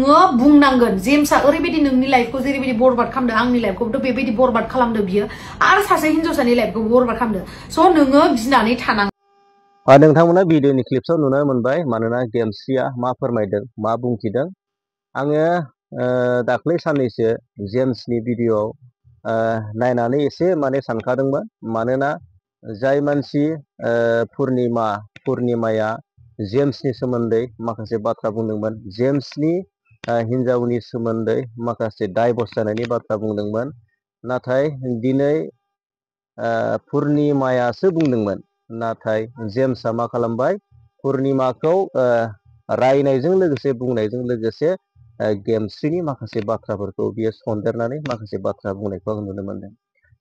नोङो बुंनांगोन जेम्सआ ओरैबायदि नोंनि लाइफखौ जेरैबायदि बरबाद खालामदो आंनि लाइफखौबोथ' बेबायदि बरबाद खालामदो बियो आरो सासे हिनजावसानि लाइफखौ बरबाद खालामदो स' नोङो गिनानै थानाङा नोंथांमोना भिडिअनि क्लिप्सआव नुनो मोनबाय मानोना गेमस्रिया मा फोरमायदों मा बुंथिदों आङो दाख्लै साननैसो जेम्सनि भिडिअआव नायनानै एसे माने सानखादोंमोन मानोना जाय मानसि पुर्निमाया जेम्सनि सोमोन्दै माखासे बाथ्रा बुंदोंमोन जेम्सनि हिन्जावनि सोमोन्दै माखासे डाइभर्स जानायनि बाथ्रा बुंदोंमोन नाथाय दिनै पुर्निमायासो बुंदोंमोन नाथाय जेम्सआ मा खालामबाय पुर्निमाखौ रायनायजों लोगोसे बुंनायजों लोगोसे गेमस्रिनि माखासे बाथ्राफोरखौ बियो सन्देरनानै माखासे बाथ्रा बुंनायखौ आं नुनो मोनदों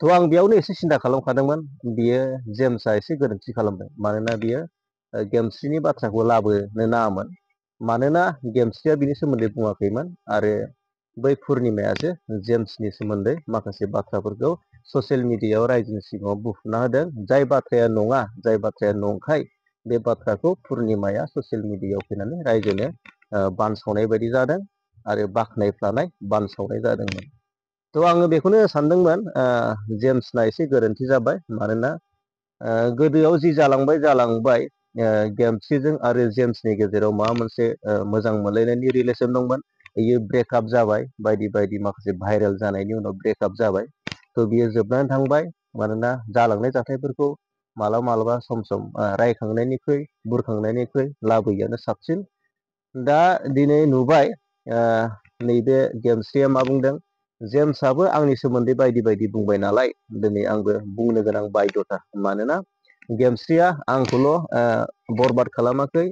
थ' आं बेयावनो एसे सिन्था खालामखादोंमोन बियो जेम्सआ एसे गोरोन्थि खालामदों मानोना बियो गेमस्रिनि बाथ्राखौ लाबोनो नाङामोन मानोना गेमस्रिया बिनि सोमोन्दै बुङाखैमोन आरो बै पुर्निमायासो जेम्सनि सोमोन्दै माखासे बाथ्राफोरखौ ससियेल मिडियायाव रायजोनि सिगाङाव बुंफुरना होदों जाय बाथ्राया नङा जाय बाथ्राया नंखाय बे बाथ्राखौ पुर्निमाया ससियेल मिडियायाव फैनानै रायजोनो बानसावनाय बायदि जादों आरो बाख्नायफ्लानाय बानसावनाय जादोंमोन थ' आङो बेखौनो सानदोंमोन जेम्सना एसे गोरोन्थि जाबाय मानोना गोदोआव जि जालांबाय गेमस्रिजों आरो जेम्सनि गेजेराव माबा मोनसे मोजां मोनलायनायनि रिलेसन दंमोन बियो ब्रेकआप जाबाय बायदि बायदि माखासे भाइरेल जानायनि उनाव ब्रेकआप जाबाय थ' बियो जोबनानै थांबाय मानोना जालांनाय जाथायफोरखौ मालाबा सम रायखांनायनिख्रुइ बुरखांनायनिख्रुइ लाबोयियानो साबसिन दा दिनै नुबाय नैबे गेमस्रिया मा बुंदों जेम्सआबो आंनि सोमोन्दै बायदि बायदि बुंबाय नालाय दिनै आंबो बुंनो गोनां बायध'था मानोना गेमस्रिया आंखौल' बरबाद खालामाखै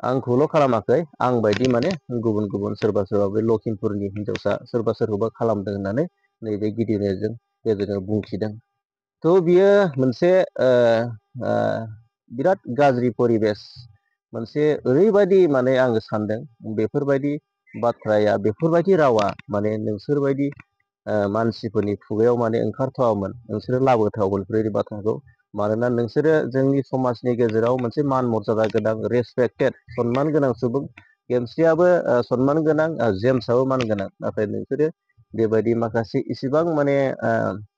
आंखौल' खालामाखै आं बायदि माने गुबुन सोरबा बे लखिमपुरनि हिनजावसा सोरखौबा खालामदों होननानै नैबे गिदिरजों गेजेरजों बुंथिदों थ' बियो मोनसे बिराद गाज्रि परिबेस मोनसे ओरैबायदि माने आङो सानदों बेफोरबायदि बाथ्राया बेफोरबायदि रावा माने नोंसोरबायदि मानसिफोरनि खुगायाव माने ओंखारथावामोन नोंसोरो लाबोथावमोन बेफोरबायदि बाथ्राखौ मानोना नोंसोरो जोंनि समाजनि गेजेराव मोनसे मान मर्यादा गोनां रेसपेक्टेड सनमान गोनां सुबुं गेमस्रियाबो सनमान गोनां जेम्सआबो मान गोनां नाथाय नोंसोरो बेबायदि माखासे इसिबां माने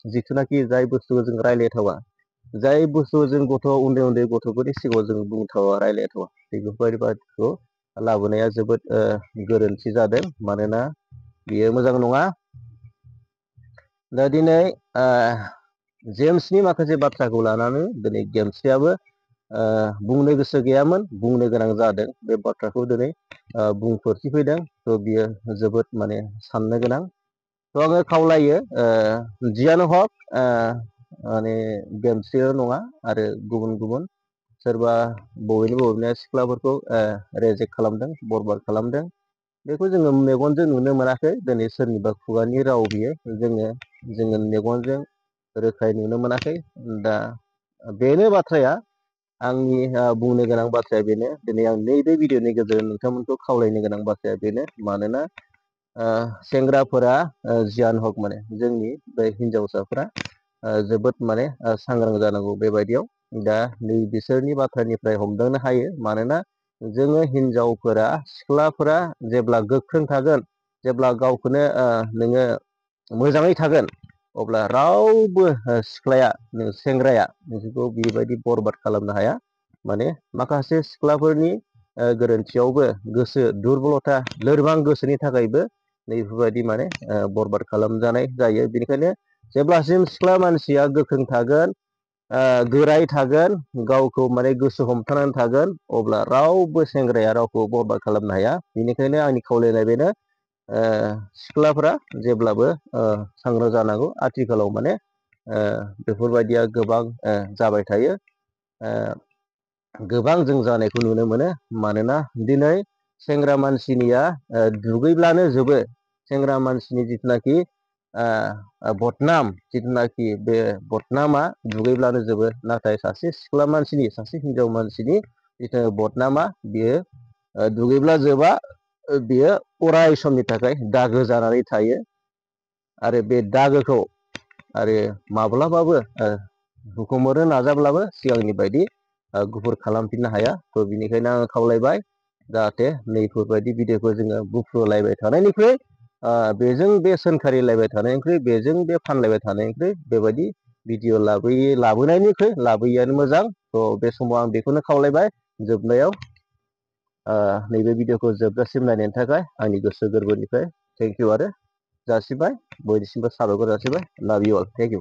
जिथुनाखि जाय बुस्थुखौ जों रायलायथावा जाय बुस्थु जों उन्दै गथ'फोरनि सिगाङाव जों बुंथावा रायलायथावा बेफोरबायदि बाथ्राखौ लाबोनाया जोबोद गोरोन्थि जादों मानोना बियो मोजां नङा दा दिनै जेम्सनि माखासे बाथ्राखौ लानानै दिनै गेमस्रियाबो बुंनो गोसो गैयामोन बुंनो गोनां जादों बे बाथ्राखौ दिनै बुंफोरथिफैदों थ' बियो जोबोद माने साननो गोनां थ' आङो खावलायो जियानो हक माने गेमस्रिल' नङा आरो गुबुन सोरबा बबेनिया सिख्लाफोरखौ रेजेक्ट खालामदों बरबाद खालामदों बेखौ जोङो मेगनजों नुनो मोनाखै दिनै सोरनिबा खुगानि राव बियो जोङो मेगनजों रोखायै नुनो मोनाखै दा बेनो बाथ्राया आंनि बुंनो गोनां बाथ्राया बेनो दिनै आं नैबे भिडिअनि गेजेरजों नोंथांमोनखौ खावलायनो गोनां बाथ्राया बेनो मानोना सेंग्राफोरा जियानो हक माने जोंनि बे हिनजावसाफोरा जोबोद माने सांग्रां जानांगौ बेबायदियाव दा नै बिसोरनि बाथ्रानिफ्राय हमदांनो हायो मानोना जोङो हिनजावफोरा सिख्लाफोरा जेब्ला गोख्रों थागोन जेब्ला गावखौनो नोङो मोजाङै थागोन अब्ला रावबो सिख्लाया सेंग्राया नोंसोरखौ बेबायदि बरबाद खालामनो हाया माने माखासे सिख्लाफोरनि गोरोन्थियावबो गोसो दुरबलथा लोरबां गोसोनि थाखायबो नैफोरबायदि माने बरबाद खालामजानाय जायो बेनिखायनो जेब्लासिम सिख्ला मानसिया गोख्रों थागोन गोरायै थागोन गावखौ माने गोसो हमथानानै थागोन अब्ला रावबो सेंग्राया रावखौ बरबाद खालामनो हाया बेनिखायनो आंनि खावलायनाय बेनो सिख्लाफोरा जेब्लाबो सांग्रां जानांगौ आथिखालाव माने बेफोरबायदिया गोबां जाबाय थायो गोबां जों जानायखौ नुनो मोनो मानोना दिनै सेंग्रा मानसिनिया दुगैब्लानो जोबो सेंग्रा मानसिनि जिथुनाखि बदनाम जिथुनाखि बे बदनामा दुगैब्लानो जोबो नाथाय सासे सिख्ला मानसिनि सासे हिनजाव मानसिनि जिथु बदनामा बियो दुगैब्ला जोबा बियो अराय समनि थाखाय दागो जानानै थायो आरो बे दागोखौ आरो माब्लाबाबो हुखुमोरनो नाजाब्लाबो सिगांनि बायदि गुफुर खालामफिननो हाया थ' बिनिखायनो आङो खावलायबाय जाहाथे नैफोरबायदि भिडिअखौ जोङो बुफ्रुलायबाय थानायनिख्रुइ बेजों बे सोंखारिलायबाय थानायनिख्रुइ बेजों बे फानलायबाय थानायनिख्रुइ बेबायदि भिडिअ लाबोनायनिख्रुइ लाबोयैआनो मोजां। थ' बे समाव आं बेखौनो खावलायबाय जोबनायाव नैबे भिडिअखौ जोबजासिम नायनायनि थाखाय आंनि गोसो गोरबोनिफ्राय थेंक इउ आरो जासिबाय बयनिसिमबो साबायखर जासिबाय लाभ इउ अल थेंक इउ।